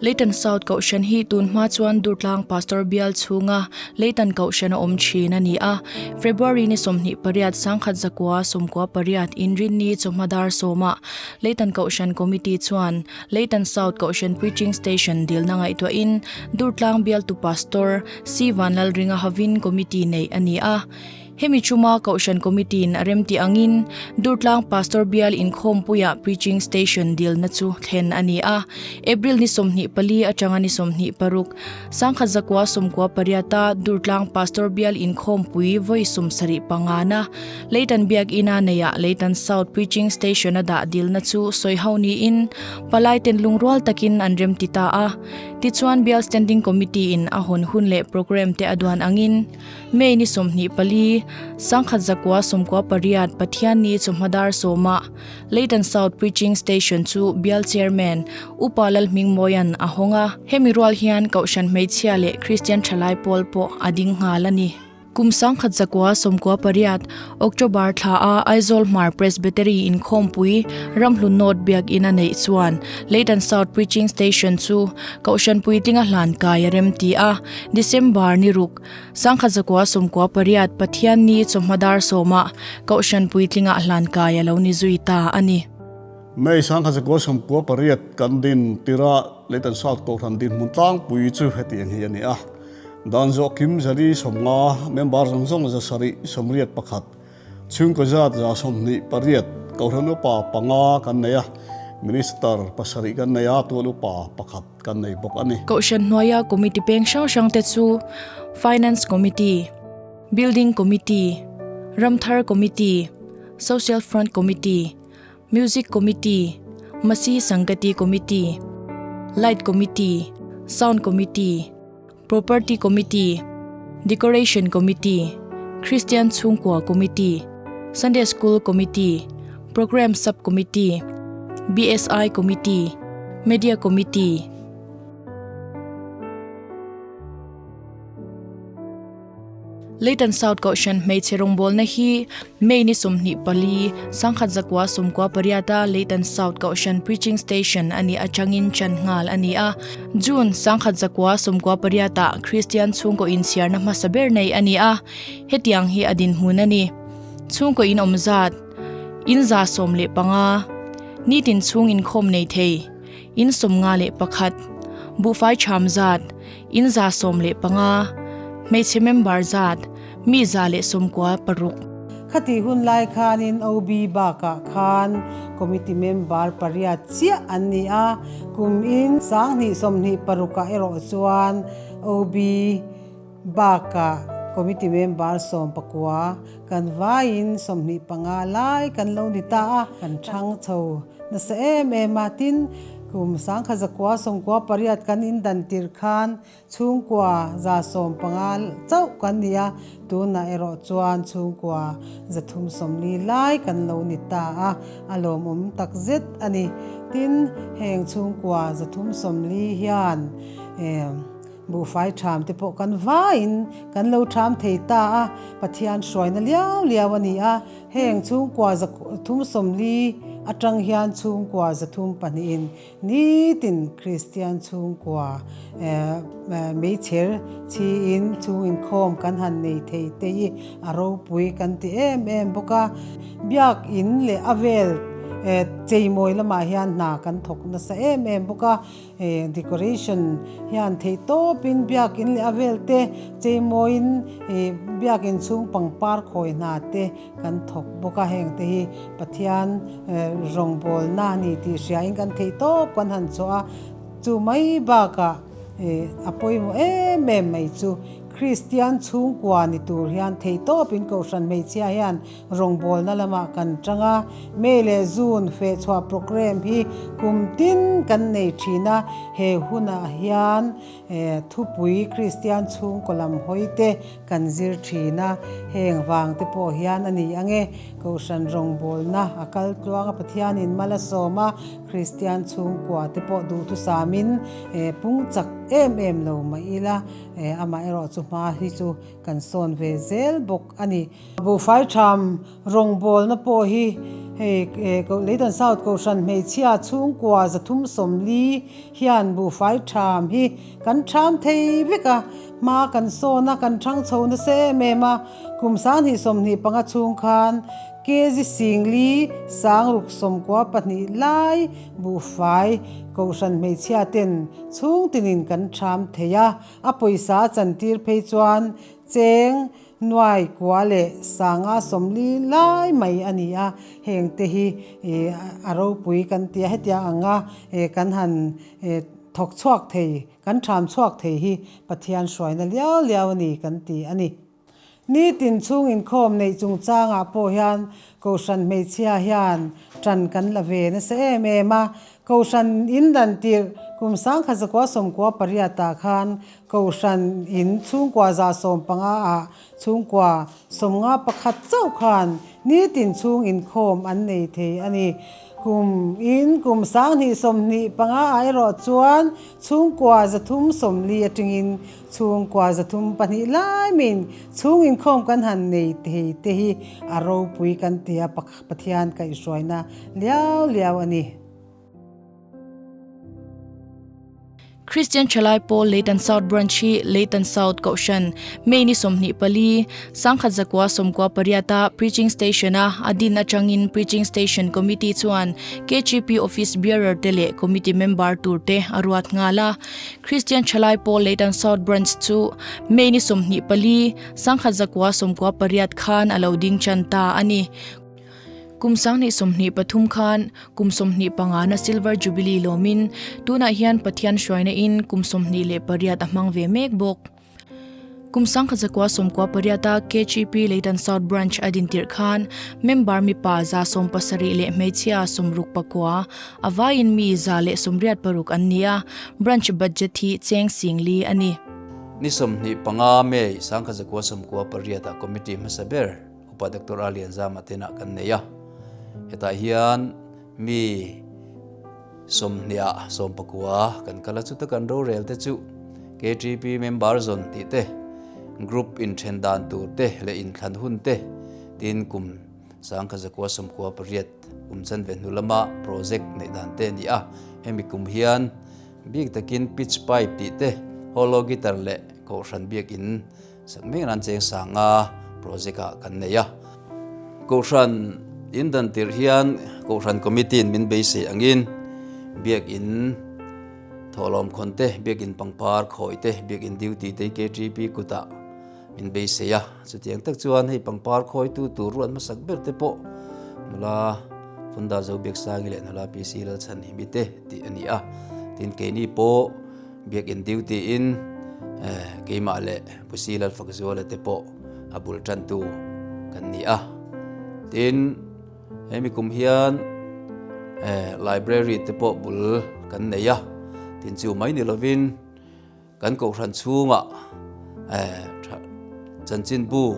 Leitan South Kohhran hi tun hma chuan Durtlang Pastor Bial chhunga Leitan Kohhran a awm thin a ni a. February ni 28 1998 Inrinni chawhma dar sawmah Leitan Kohhran Committee chuan Leitan South Kohhran Preaching Station dilna ngaihtuahin Durtlang Bialtu Pastor C Vanlalringa hovin Committee neih a ni a. Hemi chuma Kohhran Committee-in a remti angin Durtlang Pastor Bial inkhawmpuiah Preaching Station dilna chu thlen a ni a. April ni 24 atanga ni 26, 1998-a Durtlang Pastor Bial inkhawmpui vawi 75 na Leitan Biak Ina neiah Leitan South Preaching Station-a dah dilna chu sawi ho niin palaiten lungrual takin an remti ta a. Tichuan Bial Standing Committee-in a hawn hun leh programme te a duan angin May ni 24, 1998 Pathianni chawhma dar sawmah Leitan South Preaching Station chu Bial Chairman Upa Lalhmingmawia'n a hawng a. Hemi rual hian Kohhran Hmeichhia leh Kristian Thalai pawl pawh a ding nghal a ni. Kum 1998 October thla a Aizawl Hmar Presbytery inkhawmpui Ramhlun North Biakinn a neih chuan Leitan South Preaching Station chu Kohhran puitlinga hlan kai a rem ti a, December ni ruk, 1998 Pathianni chawhma dar sawmah Kohhran puitlingah hlan kai a lo ni zui ta a ni. May 1998 kan din tirah Leitan South Kohhran dinhmun tlangpui chu hetiang hi a ni a. Dan zawh kim zali 50, member zawng zawng 781, chhungkaw zat 28, Kohhran upa panga kan nei a, Minister pasarih kan nei a, tual upa pakhat kan nei bawk a ni. Kohhran hnuaia committee peng hrang hrang te chu Finance Committee, Building Committee, Ramthar Committee, Social Front Committee, Music Committee, Masi Sangati Committee, Light Committee, Sound Committee, Property Committee, Decoration Committee, Christian Chhungkua Committee, Sunday School Committee, Programme Sub Committee, BSI Committee, Media Committee. Leitan South Kohhran hmeichhe rawngbawlna hi May ni 24, 1998 a Leitan South Kohhran Preaching Station a nih atangin chan nghal a ni a. June 1998 ah Kristian chhungkaw inchhiarna hmasa ber nei a ni a, hetiang hi a dinhmun a ni. Chhungkaw in awm zat, in 15, nitin chhung inkhawm nei thei, in 51, buhfai cham zat, In 15, hmeichhe member zat, mi 196. Khati hun lai khanin OB bakah khan committee member pariat chiah an ni a, kum in 2026 ah erawh chuan OB bakah committee member 19 kan vaiin 25 lai kan lo ni ta a, kan thang chho nasa em em a, tin kum 1998 kan indan tirh khan chhungkua 150 chauh kan ni a, tunah erawh chuan chhungkua 340 lai kan lo ni ta a, a lawmawm tak zet a ni. Tin, heng chhungkua 340 hian Buhfai ṭham te pawh kan vaiin kan lo ṭham thei ta a, Pathian hruaina liau liau a ni a. Heng chhungkua 340 aṭang hian chhungkua 302 in nitin Kristian chhungkua meichher chhiin chhung inkhawm kan han nei thei te hi a ropui kan ti em em bawk a. Biakin leh a vel cheimawi lamah hian hna kan thawk nasa em em bawk a. He decoration hian theih tawpin biakin leh a vel te cheimawiin ih biakin chhung pangpar khawi hna te kan thawk bawk a, heng te hi Pathian rawngbawlna a ni tih hriain kan theih tawp kan han chhuah a, chu mai bakah ih a pawimawh em em mai chu Kristian chhungkua ni tur hian theih tawpin Kohhran hmeichhia hian Rawngbawlna lamah kan tang a, May leh June fehchhuah programme hi kum tin kan nei thin a, he hunah hian thupui Kristian chhungkaw lam hawi te kan zir thin a, heng vang te pawh hian a ni ang e. Kohhran rawngbawlna a kal tluang a, Pathianin mal a sawm a, Kristian chhungkua te pawh duhthusamin pung chak em em lo mah ila, amaherawh chu hma hi chu kan sawn ve zel bawk a ni. Buhfai tham rawngbawlna pawh hi Hei Leitan South Kohhran hmeichhia chhungkua 340 hian buhfai ṭham hi kan ṭham thei vek a, hma kan sawn a, kan ṭhang chho nasa em em a. Kum 2025 chhung khan kg 40 692 lai buhfai Kohhran hmeichhia ten chhung tinin kan ṭham thei a, a pawisa a chantir phei chuan cheng Nuai kua leh sanga 40 lai mai a ni a, heng te hi a ropui kan ti a, hetiang anga kan han thawk chhuak thei, kan tham chhuak thei hi Pathian hruaina liau liau a ni kan ti a ni. Nitin chhung inkhawm neih chungchangah pawh hian Kohhran hmeichhia hian tan kan la ve nasa em em a, Kohhran in dan tirh kum 1998 ah khan Kohhran in chhungkua 150 ah chhungkua 51 chauh khan nitin chhung inkhawm an nei thei a ni. Kum in kum 2025 ah erawh chuan chhungkua 340 atangin chhungkua 302 lai min chhung inkhawm kan han nei thei te hi a ropui kan ti a, Pathian kaihhruaina liau liau a ni. Christian Thalai Pawl Leitan South Branch hi Leitan South Kohhran May ni 24, 1998 a Preaching Station a a din atangin Preaching Station Committee chuan KGP Office Bearer te leh Committee Member tur te a ruat nghal a. Christian Thalai Pawl Leitan South Branch chu May ni 24, 1998 khan a lo ding tan ta a ni. Kum 2023 khan kum 25 na Silver Jubilee lawmin tunah hian Pathian hruaina in kum 28 a hmang ve mek bawk. Kum 1998 a KGP Leitan South Branch a din tirh khan member mipa 70 leh hmeichhia 69 a vaiin mi 186 an ni a, branch budget hi cheng 40 a ni. Ni 25 May 1998 ah committee hmasa ber Upa Doctor A Lianzama tena kan nei a, hetah hian mi 20 ah 19 kan kal a, chuta kan rorel te chu KTP member zawn tih te, group inthen dan tur te leh inthlan hun te tin kum 1998 kum chanve hnu lama project neih dan te a ni a, hemi kum hian bik takin pitch pipe tih te, hollow guitar leh kohhran biakin Sak mek nan cheng sanga project ah kan nei a. Kohhran in dan tirh hian Kohhran Committee in min beisei angin Biakin thawhlawm khawn te, Biakin pangpar khawi te, Biakin duty te KTP kutah min beisei a. Chutiang tak chuan hei pangpar khawitu tur ruat hmasak ber te pawh nula Funda Zobiaksangi leh nula PC Lalchhanhimi te tih a ni a. Tin keini pawh Biakin duty in keimah leh Pu Si Lalfakzuala te pawh a bul tantu kan ni a. Tin, hemi kum hian library te pawh bul kan nei a. Tin chu mai ni lovin kan kohhran chhungah chanchinbu,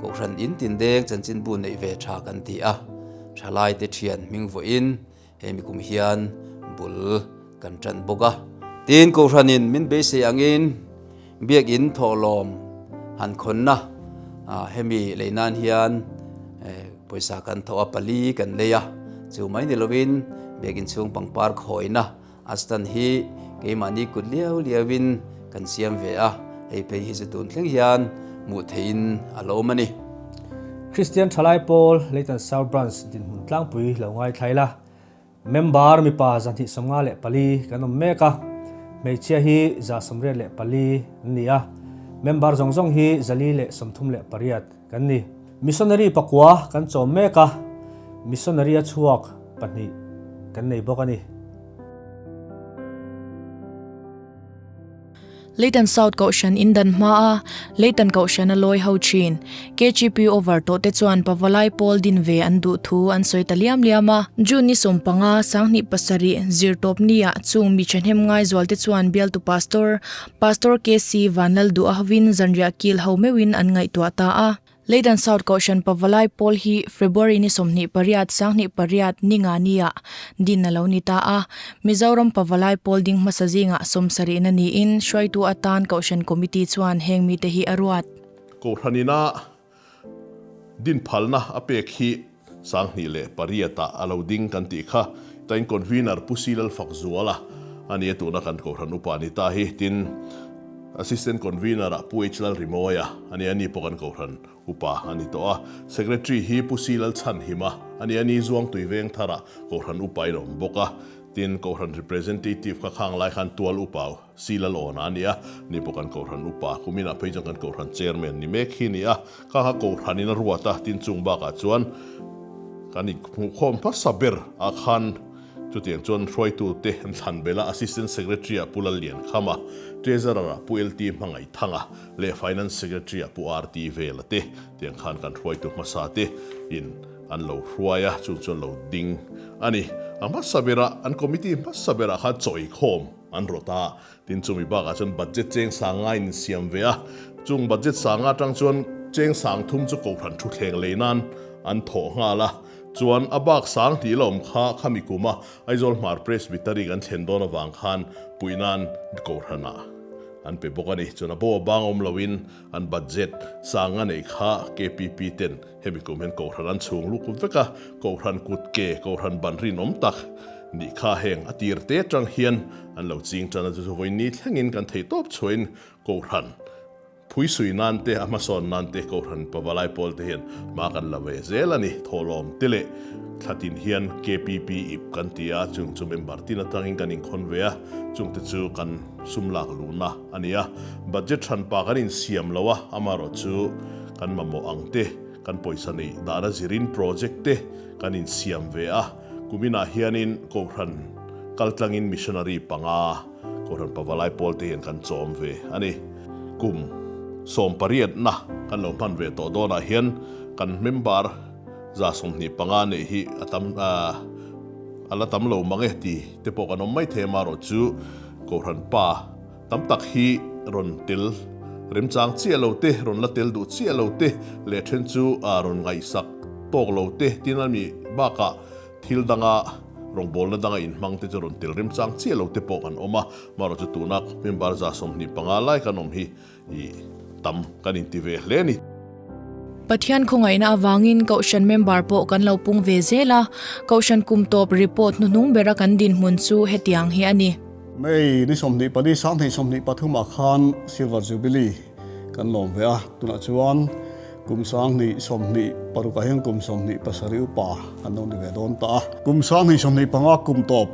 kohhran in tin deng chanchinbu neih ve tha kan ti a. Thalai te thian hming vawiin Hemi kum hian bul kan tan bawk a. Tin, Kohhranin min beisei angin Biakin thawhlawm han khawnna hemi lei nan hian pawisa kan thawh a, pali kan lei a. Chu mai ni lovin Biakin chhung pangpar khawina a stand hi keimahni kut liau liauin kan siam ve a, hei phei hi chu tun thleng hian hmuh theihin a lo awm a ni. Kristian Thalai Pawl Leitan South Branch dinhmun tlangpui lo ngaithlai la, member mipa 254 kan awm mek a, hmeichhia hi 184 an ni a, member zawng zawng hi 438 kan ni. Missionary pakua kan chawm mek a, missionary a chhuak pahnih kan nei bawk a ni. Leitan South Kohhran in dan hma a, Leitan Kohhran a lawi ho thin. KGP over tawh te chuan Pavalai pawl din ve an duh thu an sawi ta liam liam a. June ni 15, 2007, zirtawp nia chung mi thahnem ngaizual te chuan bialtu Pastor, Pastor KC Vanlalduh a hovin zanriah kil ho meuhin an ngaihtuah ta a. Leitan South Kohhran Pavalai pawl hi February ni 28, 28 ni nga nia din a lo ni ta a. Mizoram Pavalai pawl ding hmasa zingah 70 na niin hruaitu atan Kohhran Committee chuan heng mite hi a ruat. Kohhran ina din phalna a pek hi 2008 ah a lo ding kan tih kha. Tain Convener Pu Si Lalfakzuala a nia tuna kan Kohhran Upa ni ta hi. Tin, Assistant Convener ah Pu H Lalrimawia a nia, ani pawh kan Kohhran Upa a ni tawh a. Secretary hi Pu Si Lalchhanhima a nia, ani Zuangtui Vengthar ah Kohhran Upa in a awm bawk a. Tin, Kohhran Representative kha khang lai khan Tual Upa Si Lalawna a ni a, ni pawh kan Kohhran Upa kuminah phei chuan kan Kohhran Chairman ni mek hi a ni a. Kha kha Kohhranin a ruat a, tin chung bakah chuan kan inhmuhkhawm hmasa ber ah khan chutiang chuan hruaitute an thlan belh a, Assistant Secretary ah Pu Lalliankhama, Treasurer ah Pu LT Hmangaihthanga leh Finance Secretary ah Pu RT Vela te tiang khan kan hruaitu hmasa te in an lo hruai a, chung chuan lo ding a ni. A hmasa berah an committee hmasa berah khan chawikhawm An rawt a, tin chumi bakah chuan budget cheng sanga in siam ve a, chung budget sanga atang chuan cheng sang thum chu Kohhran thuthleng lei nan an thawh nghal a, chuan a bak sang tih la awm kha khami kuma Aizawl Hmar Presbytery kan thlen dawn avang khan puih nan Kohhranah an pe bawk a ni. Chuan a bo a bang awm loin an budget sanga neih kha KPP ten Hemi kum hian Kohhran an chhung luk vek a, Kohhran kut ke, Kohhran ban rinawm tak nih kha heng a tir te atang hian an lo ching tan a, chu chu vawiin thlengin kan thei tawp chhuahin Kohhran phuisui nan te, a hmasawn nan te Kohhran pavalai pawl te hian hma kan la ve zel a ni. Thawhlawm te leh thlatin hian KPP ip kan ti a, chung chu member tin atangin kan inkhawn ve a, chungte chu kan sum lak luhna a ni a, budget hranpa kan insiam lo a, amaherawhchu kan mamawh ang te, kan pawisa neih dahna zirin project te kan insiam ve a, kuminah hianin Kohhran kaltlangin missionary panga Kohhran Pavalai pawl te hian kan chawm ve a ni. Kum sawmpariatna kan lo hman ve tawh dawnah hian kan member 25 neih hi a tam a la tam lo mang e ti te pawh kan awm maithei amaherawhchu Kohhran pa Tam tak hi rawn tel remchang chiah lo te, rawn la tel duh chiah lo te leh then chu rawn ngaihsak tawk lo te tin a mi bakah thil danga rawngbawlna danga inhmang te chu rawn tel remchang chiah lo te pawh kan awm a. Marawh chu tuna member 25 lai kan awm hi i tam kan inti ve hle a ni. Pathian khawngaihna avangin Kohhran member pawh kan lo pung ve zel a, Kohhran kum tawp report hnuhnung bera kan dinhmun chu hetiang hi a ni. May ni 24 2023 ah khan Silver Jubilee kan lawm ve a, tunah chuan kum 2026 ah hian kum 27 upa kan lo ni ve dawn ta a. Kum 2025 kum tawp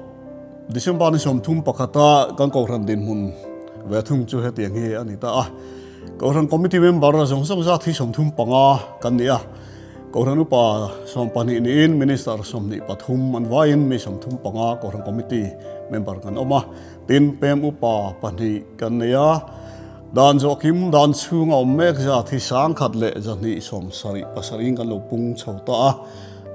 December ni 31 a kan Kohhran dinhmun ve thung chu hetiang hi a ni ta a. Kohhran Committee member zawng zawng zat hi 35 kan ni a. Kohhran upa 12 niin Minister 23 an vaiin mi 35 Kohhran Committee member kan awm a. Tin, pem upa pahnih kan nei a. Dan zawhkim dan chhunga awm mek zat hi 1277 in kan lo pung chho ta a.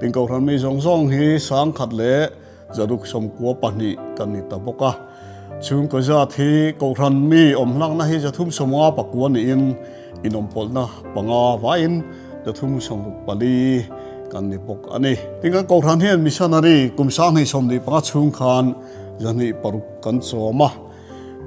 Tin, Kohhran mi zawng zawng hi 1692 kan ni ta bawk a. Chhungkaw zat hi Kohhran mi awm hlakna hi 359 niin inawmpawlhna panga vaiin 364 kan ni bawk a ni. Tin kan Kohhran hian missionary kum 2025 chhung khan 26 kan chawm a,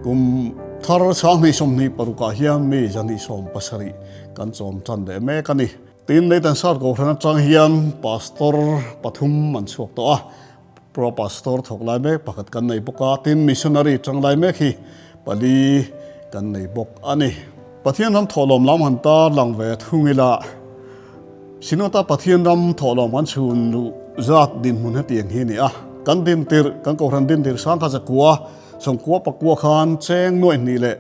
kum thar 2026 ah hian mi 117 kan chawm tan leh mek a ni. Tin Nathan Sar Kohhran atang hian Pastor pathum an chhuak tawh a, Pro Pastor thawk lai mek pakhat kan nei bawk a, tin Missionary tang lai mek hi pali kan nei bawk a ni. Pathian ram thawhlawm lam han tar lang ve thung ila, Synod-a Pathian ram thawhlawm kan chhun luh zat dinhmun hetiang hi a ni a, kan dintir, kan Kohhran dintir sangkhat zakua, sawmkua pakua khan cheng nuaih hnih leh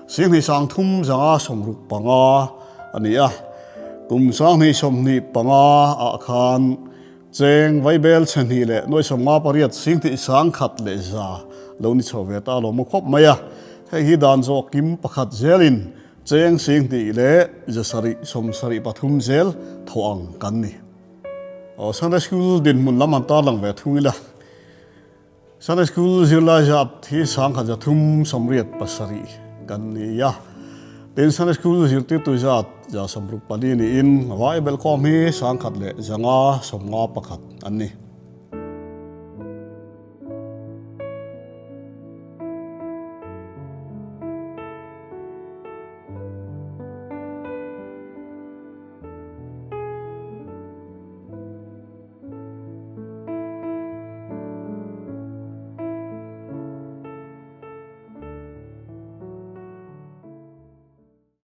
Singhnih sangthum zanga 65 a ni a, kum 2025 ah khan Cheng Vaibel chhe hnih leh nuai 58 singhnih sangkhat leh za lo ni chho ve ta lo maw khawp mai a. Hei hi dan zawk kim pakhat zelin cheng singhnih leh zasarih 73 zel thaw ang kan ni. Aw Sunday School dinhmun lam han tarlang ve thung ila. Sunday School zirlai zat hi 1387 kan ni a. Tin Sunday School zirtirtu zat 64 niin Vaibel khawm hi 1151 an ni.